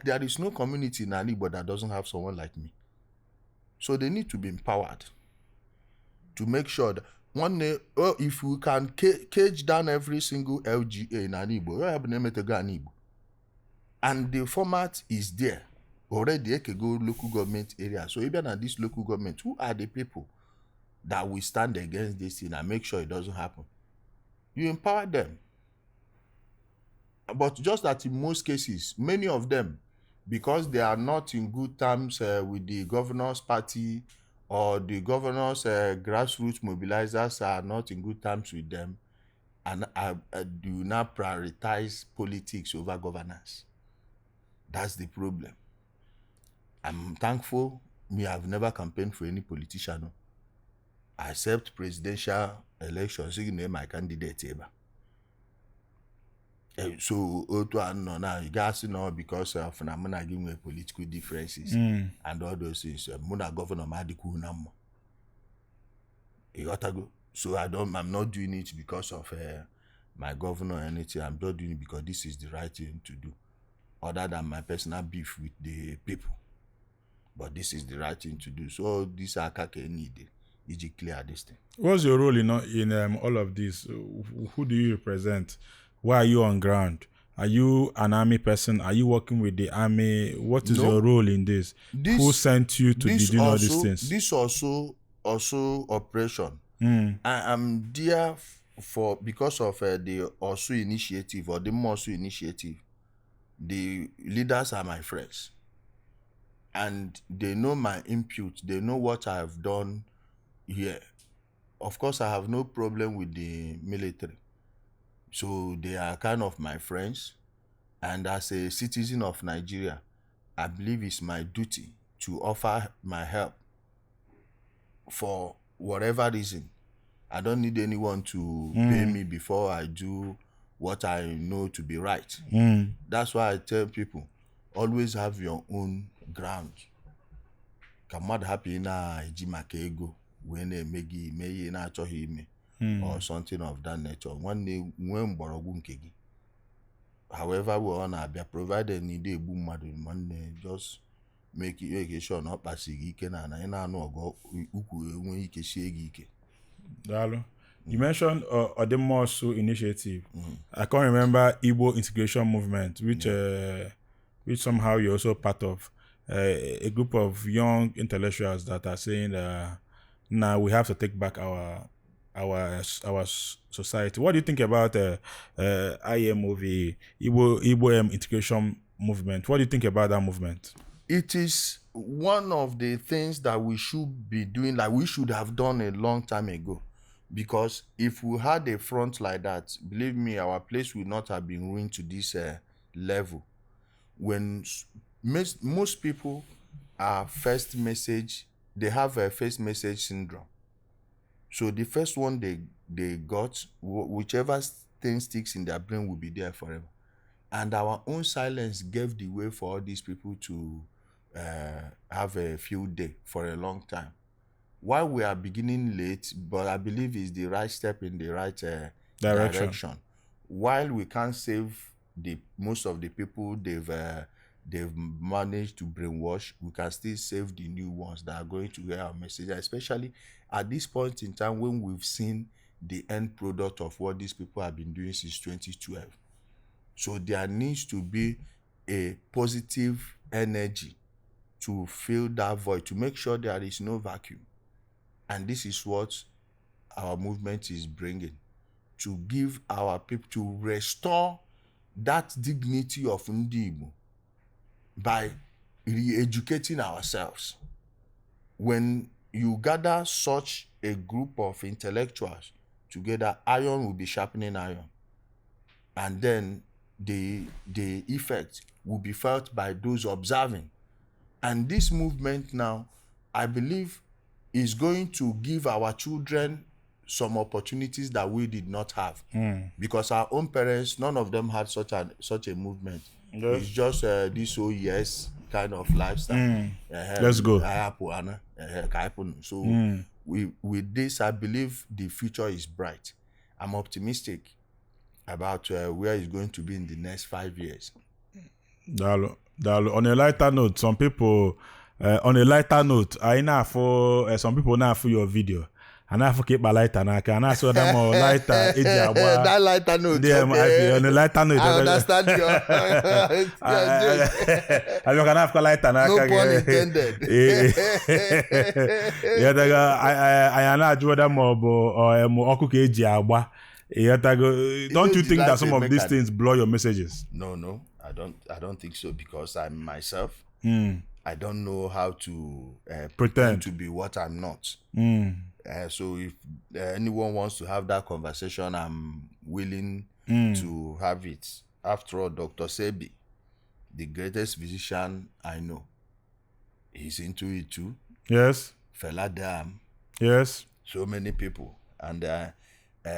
There is no community in Ala Igbo that doesn't have someone like me. So they need to be empowered to make sure that one day, oh, if we can cage down every single LGA in Ala Igbo, ya bụ na emetego Ala Igbo. And the format is there already. Ekego local government area. So even at this local government, who are the people that will stand against this thing and make sure it doesn't happen? You empower them. But just that in most cases, many of them, because they are not in good terms with the governor's party or the governor's grassroots mobilizers are not in good terms with them, and do not prioritize politics over governance. That's the problem. I'm thankful me have never campaigned for any politician, no, except presidential election. Sị gị na my candidate ebe a. So otu a nọ na ị ga-asị na ọ because of na mụ na gị nwere political differences and all those things, mụ na governor m adịkwughị na mma, ịghọtago? So I'm not doing it because of my governor or anything. I'm just doing it because this is the right thing to do, other than my personal beef with the people, but this is the right thing to do. So this aka ka e need iji clear this thing. What's your role in all of this? Who do you represent? Why are you on ground? Are you an army person? Are you working with the army? What is No. your role in this? Who sent you to be This doing all these also things? This also operation, I am there for because of the Orsu initiative or the Mosu initiative. The leaders are my friends and they know my input. They know what I have done here. Of course, I have no problem with the military, so they are kind of my friends. And as a citizen of Nigeria, I believe it's my duty to offer my help for whatever reason. I don't need anyone to pay me before I do what I know to be right. That's why I tell people, always have your own ground. Ka mmadụ hapụ ị na-eji maka ego wee na-eme gị ime ihe ị na-achọghị ime or something of that nature. Nwanne, nwee mgbọrọgwụ nke gị. However way ọ na-abịa, provided na ide egbu mmadụ, nwanne, just make sure na ọ kpasi gị ike na na ị na-anụ ọgụ ukwu enwe ike sie gị ike. Daalụ. You mentioned Odimma Orsu initiative. I can't remember Igbo integration movement, which somehow you're also part of. A group of young intellectuals that are saying, "Now we have to take back our society." What do you think about IMOV, Igbo integration movement? What do you think about that movement? It is one of the things that we should be doing, like we should have done a long time ago, because if we had a front like that, believe me, our place would not have been ruined to this level. When most people are first message, they have a first message syndrome. So the first one they got, whichever thing sticks in their brain will be there forever. And our own silence gave the way for all these people to have a field day for a long time. While we are beginning late, but I believe it's the right step in the right Direction. Direction. While we can't save the most of the people they've managed to brainwash, we can still save the new ones that are going to hear our message, especially at this point in time when we've seen the end product of what these people have been doing since 2012. So there needs to be a positive energy to fill that void, to make sure there is no vacuum. And this is what our movement is bringing, to give our people, to restore that dignity of Ndị Igbo by re-educating ourselves. When you gather such a group of intellectuals together, iron will be sharpening iron. And then the effect will be felt by those observing. And this movement now, I believe, is going to give our children some opportunities that we did not have. Because our own parents, none of them had such a movement. It's just this "oh yes" kind of lifestyle. Let's go. Ahapụ ana, ka hapụ. So with this, I believe the future is bright. I'm optimistic about where it's going to be in the next 5 years. Daalụ. Daalụ. On a lighter note, some people, on a lighter note, anyị na-afụ, some people na-afụ your video, a na-afụ ka ịkpa lighter n'aka, a na-asị ọda ma ọ lighter eji agba That lighter note. ndị MIP. On a lighter note, I understand your joke. Abịa ka na-afụkwa lighter n'aka. No pun gị. intended. Ịghọtago? Anyị na-ajụ whether ma ọ bụ ọkụ ka eji agba. Ịghọtago? Don't you Eji think that lighter some of eme these things blur your messages? No, I don't think so, because I'm myself. I don't know how to Pretend. to be what I'm not. So if anyone wants to have that conversation, I'm willing to have it. After all, Dr. Sebi, the greatest physician I know, he's into it too. Fela Dam, so many people. And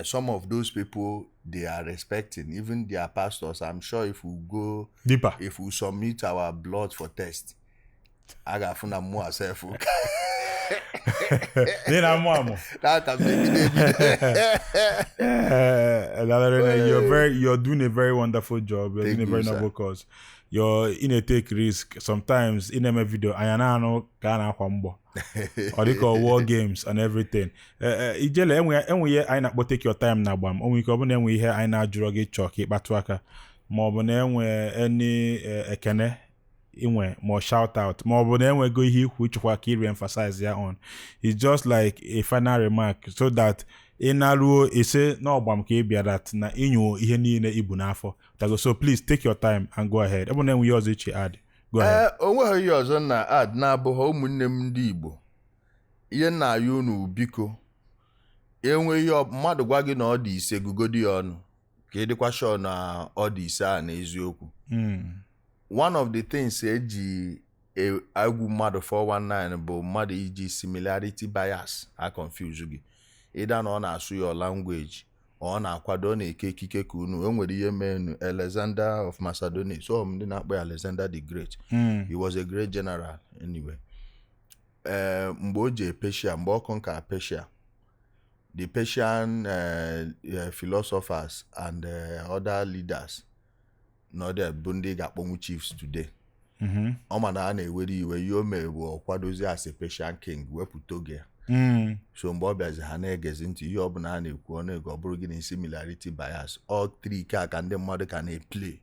some of those people, they are respecting, even their pastors. I'm sure if we go Deeper, if we submit our blood for test, a ga-afụ na mmụọ self N'ihi na amụ amụ. That can make it. Lalere, you're doing a very wonderful job. You're Thank doing a very you, sir. Noble cause. You're in a take risk. Sometimes in a video, anyị na-anụ ka a na-akwa mgbọ. Ọ dịka war games and everything. Ijele, enwe ihe anyị na-akpọ "Take your time" na Gbam. O nwere ike ọ bụ na enwe ihe anyị na-ajụrọ gị chọọ ka ịkpatụ aka, ma ọ bụ na enwe any ekene inwe, ma ọ shout out, ma ọ bụ na enwego ihe ikwu ịchọkwa ka i re-emphasize ya on. It's just like a final remark so that ị na-ruo ise n'ọgbam ka ị bịara that na inyo ihe niile ibu n'afọ. Tago. So please take your time and go ahead. Ọ bụ na enwe ihe ọzọ iche add, go ahead. Ee, o nweghị ihe ọzọ na add na-abụghị ụmụnne m ndị Igbo, ihe nna ya unu, biko, enwe ihe mmadụ gwa gị na ọ dị 5, gugodi ya ọnụ ka ị dịkwa sure na ọ dị 5 a n'eziokwu. One of the things eji egwu mmadụ 419 bụ mmadụ iji similarity bias a confuse gị, ịda na ọ na-asụ your language, ọ na-akwado, ọ na-eke ekike ka unu. O nwere ihe menu Alexander of Macedonia, so ndị na-akpọ ya Alexander the Great. He was a great general anyway. Ee, mgbe o jee Persia, mgbe ọ conquer Persia, the Persian philosophers and other leaders nọ there bụ ndị ga-akpọnwụ chiefs today. Ọ ma na a na-ewere iwe. Ihe o mere bụ ọ kwadozie as a Persian king, wepụta oge ya. So mgbe ọ bịazi, ha na-egezi ntị ihe ọbụla a na-ekwu. Ọ na-ege, ọ bụrụ gịnị? Similarity bias. Ọ trick a ka ndị mmadụ ka na-eplay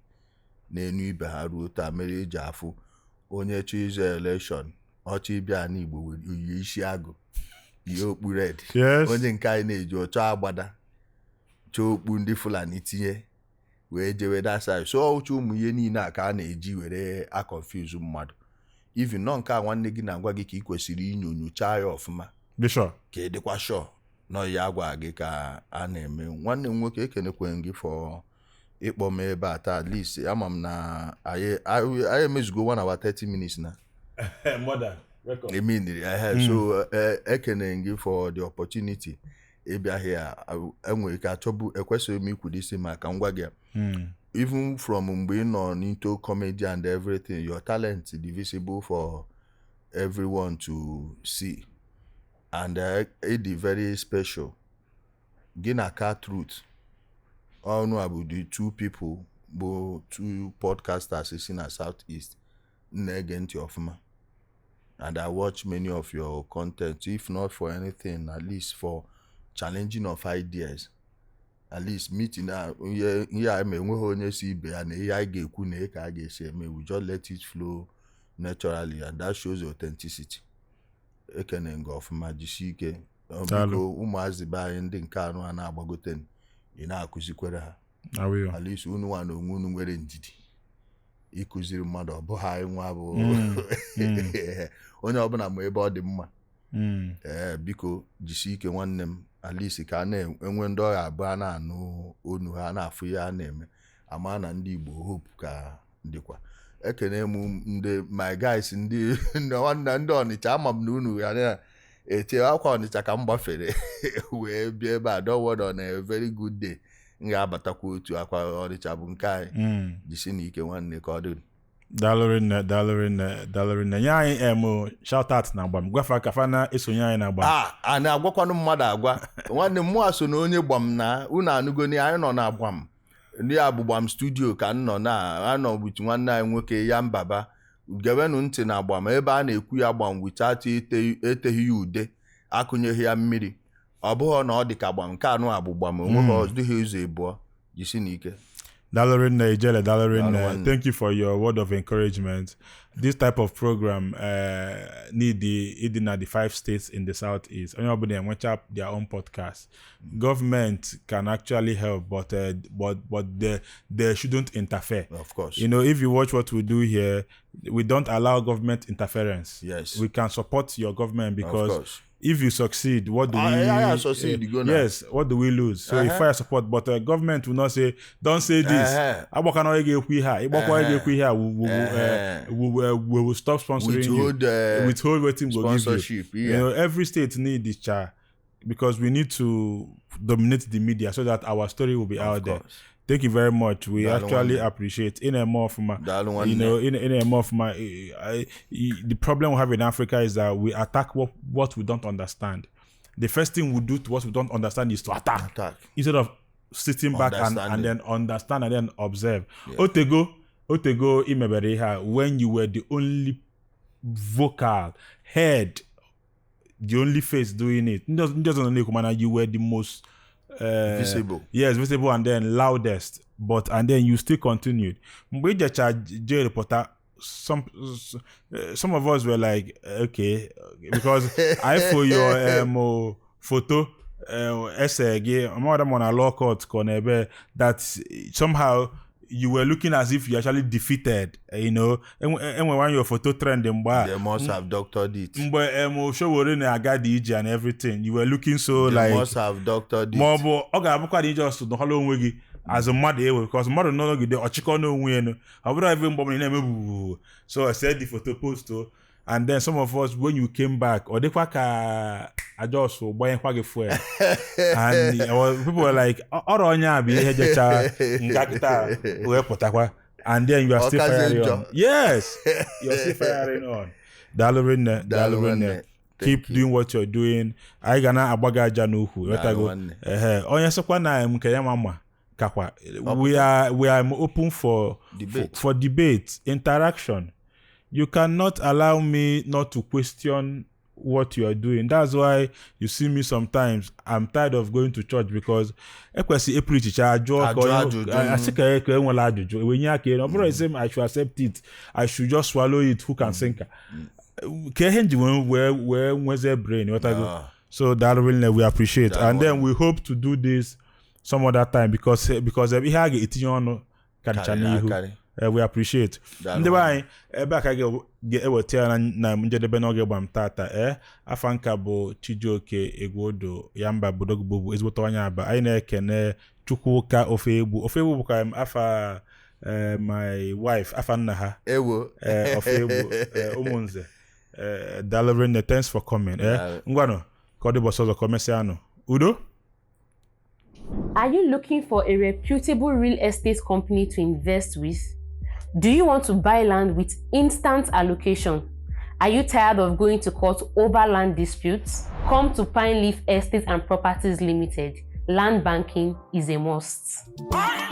n'enu ibe ha ruo taa, mere eji afụ onye chọ ịzọ election, ọchọ ịbịa n'Igbo, yi isi agụ, yi okpu red. Onye nke anyị na-eji ọchọ agbada, chọọ okpu ndị Fulani tinye wee jewe that side. So uche ụmụ ihe niile a ka a na-eji were a confuse mmadụ. Even nọ nke a nwanne gị na-agwa gị ka ị kwesịrị inyonyochaa ya ọfụma, Bishop. ka ị dịkwa sure nọ ya agwa gị ka a na-eme. Nwanne m nwoke, ekenekwe gị for ịkpọ m ebe a taa. At least ama m na anyị emezugo 1 hour 30 minutes na More than record. I mean, so ekene gị for the opportunity ịbịa here. Enwere ike achọbụ ekwesịghị m ikwudo isi maka ngwa gị. Even from mgbe ị nọ n'into comedy and everything, your talent dị visible for everyone to see and it dị very special. Gị na Car Truth ọnụ a bụ the two people, bụ two podcasters si na South East na-ege ntị ọfụma, and I watch many of your content, if not for anything, at least for challenging of ideas, at least meeting a ihe a ma enweghị onye si ibe ya na ihe anyị ga-ekwu na ka a ga-esi eme. We just let it flow naturally, and that shows authenticity. Ekene gị ọfụma, jisie ike. Ọ, Daalụ. biko, ụmụazị be anyị ndị nke anụ a na-agbagote, ị na-akụzikwere ha. I will. At least unu nwa na onwe unu nwere ndidi ịkụziri mmadụ. Ọ bụghị anyị nwa bụ onye ọbụla ma ebe ọ dị mma. Ee, biko, jisie ike, nwanne m. At least ka a na-enwe ndị ọrịa abụọ a na-anụ onu ha, na-afụ ihe a na-eme, ama na ndị Igbo hope ka dịkwa. Ekene m ndị my guys, ndị nwanne ndị Ọnịcha. Ama m na unu ga na-ete akwa Ọnịcha ka m gbafere wee bịa ebe a. Don't worry, on a very good day m ga-abatakwa otu akwa Ọnịcha bụ nke anyị. Jisi na ike, nwanne, ka ọ dị. Daalụ rinne, daalụ rinne, daalụ rinne. Nye anyị shout out na Gbam. Gwafa ka fa na-esonye anyị na Gbam. A na-agwakwanụ mmadụ agwa. Nwanne m, mụ so na onye Gbam na unu anụgoni. Anyị nọ na Gbam. Ndị Agbụgbam studio ka m nọ na anọ with nwanne anyị nwoke ya mbaba. Gewenụ ntị na Agbam ebe a na-ekwu ya gbam without eteghị ya ude, akụnyeghị ya mmiri. Ọ bụghị na ọ dị ka gbam nke anụ agbụgbam onweghị ọ dịghị ụzọ ịbụọ. Jisi n'ike. Daalụ rinne, Ijele, daalụ rinne. Daalụ nwanne. Thank you for your word of encouragement. This type of program need the ịdị na the five states in the southeast. Onye ọbụla enwecha their own podcast. Government can actually help, but they shouldn't interfere. Of course. If you watch what we do here, we don't allow government interference. Yes. We can support your government Of because course. If you succeed, what do Ah, we yeah, succeed, go now. Yes, what do we lose? So if I support, but government will not say, don't say this. Agbakwana onye ga-ekwu ihe a, ịgbakwa onye ga-ekwu ihe a, we will stop sponsoring Withhold, you. Withhold wetin we go give you. Sponsorship. You know, every state need the cha because we need to dominate the media so that our story will be Of out there. course. Thank you very much. We Daalụ actually nwanne. Appreciate in a more from Daalụ you nwanne. know in a more from the problem we have in Africa is that we attack what we don't understand. The first thing we do to what we don't understand is to attack, Attack. Instead of sitting back and Understanding. Then understand and then observe. Otego Otego imebere ihe a when you were the only vocal head, the only face doing it. Ndị ọzọ nọ na-ekwu mana you were the most Visible. Yes, visible and then loudest. But and then you still continued. Mgbe ijecha jail pụta, some of us were like, okay, because I for your photo ese gị amara m na law court ka ọ na-ebe that somehow you were looking as if you actually defeated. Enwe one your photo trend mgbe a They must have doctored it. Mgbe Sowore na-aga dị ije and everything, you were looking so They like must have doctored it. Ma ọ bụ ọ ga-abụkwa na ije ọsọ nọkwala onwe gị azụ mmadụ ewe because mmadụ nọ n'ogide ọchịkọ n'onwe ya nụ ọ bụrụ ebe mgbe ọbụla ị na-eme bububu. So I said the photo post o, and then some of us, when you came back, ọ dịkwa ka ajọs gbanyekwa gị fuel and people were like, ọrụ onye a bụ ihe jecha nga kịta wee pụtakwa, and then you are still Ọkazie firing njọ. on. Yes, you are still firing on. Daalụ rinne, daalụ rinne. Nwanne. Keep Thank you. doing what you're doing. Anyị ga na-agba gị aja n'ukwu, ghọtago? Nwanne. Ehe, onye sịkwa na nke ya ma mma kakwa we are open for Debate. for debate, interaction. You cannot allow me not to question what you are doing. That's why you see me sometimes, I'm tired of going to church because ekwesị epreachicha ajụọ ka Ajụ ajụjụ. Asị ka enwela ajụjụ enwenye aka elu. Ọ bụrụ esi m I should accept it, I should just swallow it hook and sinker ka ihe nji wee nwezie brain, ghọtago? Ah. So that really we appreciate, That and then one. We hope to do this some other time because ihe a ga-etinye ọnụ karịcha Karịrị n'ihu. akarị. We appreciate. Daalụ Ndị be nwanne. anyị, ebe a ka ga-eweta ya na njedebe n'oge gbam tata. Ee, afa nka bụ Chijioke Egwodo ya mba Bodogbo bụ ezigbote onye Aba. Anyị na-ekene Chukwuka Ofe Egbu. Ofe Egbu bụkwa afa my wife, afa nna ha. Ewo. Ofe Egbu, ụmụnze. Daalụ rinne, thanks for coming. Daalụ. Ngwanụ ka ọ dị ụbọchị ọzọ, ka o mesịa nụ. Udo. Are you looking for a reputable real estate company to invest with? Do you want to buy land with instant allocation? Are you tired of going to court over land disputes? Come to Pine Leaf Estate and Properties Limited. Land banking is a must. Bye.